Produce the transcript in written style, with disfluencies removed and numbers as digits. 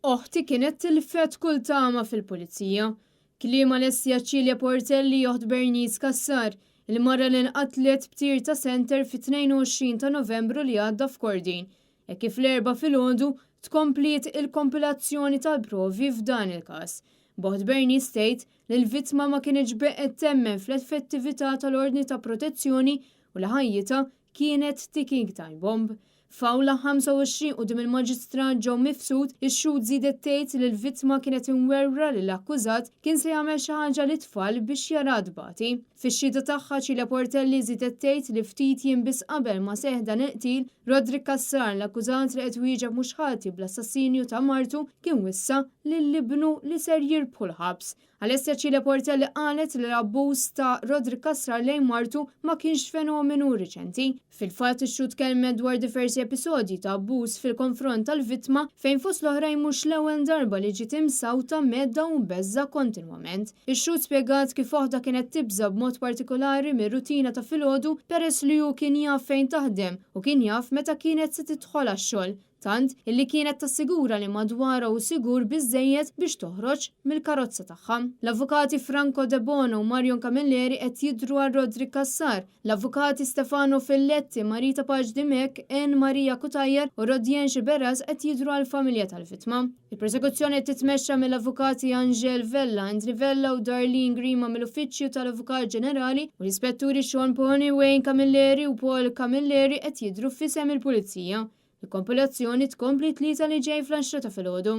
Oħti kienet tilfet kull tama fil-pulizija. Kliem Alessia Cilia Portelli oħt Bernice Cassar, il-mara li nqatlet b'tir ta' senter fit-22 ta' Novembru li għadda f'Kordin. Hekk kif l-Erbgħa filgħodu tkompliet il-kompilazzjoni tal-provi f'dan il-każ. B'oħt Bernice tgħid li l-vittma ma kinitx beqgħet temmen fl-effettività tal-ordni ta' protezzjoni u li ħajjitha kienet ticking time bomb. F'awla 25 quddiem il-Maġistrat Joe Mifsud, ix-xhud żiedet tgħid li l-vittma kienet imwerwra li l-akkużat kien se jagħmel xi ħaġa lit-tfal biex jaraha tbati. Fix-xhieda tagħha Cilia Portelli żiedet tgħid li ftit jiem biss qabel ma seħħ dan il-qtil, Roderick Cassar, l-akkużat li qed wieġeb mhux ħati bl-assassinju ta' martu, kien wissa lil ibnu li ser jirbħu l-ħabs. Alessia Cilia Portelli qalet li l-abbuż ta' Roderick Cassar lejn martu ma kienx fenomenu riċenti. Fil-fatt ix-xhud tkellmet dwar diversi episodji ta' abbuż fil-konfront tal-vittma fejn fost l-oħrajn mhux l-ewwel darba li ġiet imsawta mhedda u mbeżża' kontinwament. Ix-xhud spjegat kif oħtha kienet tibża' b'mod partikolari mir-rutina ta' filgħodu peress li hu kien jaf fejn taħdem u kien jaf meta kienet se tidħol għax-xogħol. Tant illi kienet tassigura li madwarha hu sigur biżżejjed biex toħroġ mill-karozza tagħha. L-Avukati Franco Debono u Marion Camilleri qed jidhru għal Roderick Cassar, l-Avukati Stefano Filletti, Marita Pace Dimech, Anne Maria Cutajar u Rodien Sciberras qed jidhru għall-familja tal-vittma. Il-prosekuzzjoni qed titmexxa mill-Avukati Angel Vella, Anthony Vella u Darlene Grima mill-Uffiċċju tal-Avukat Ġenerali u l-Ispetturi Sean Poni, Wayne Camilleri u Paul Camilleri qed jidhru f'isem il-Pulizija. Il-kompilazzjoni tkompli t-Tlieta li ġej fl-għaxra ta' filgħodu.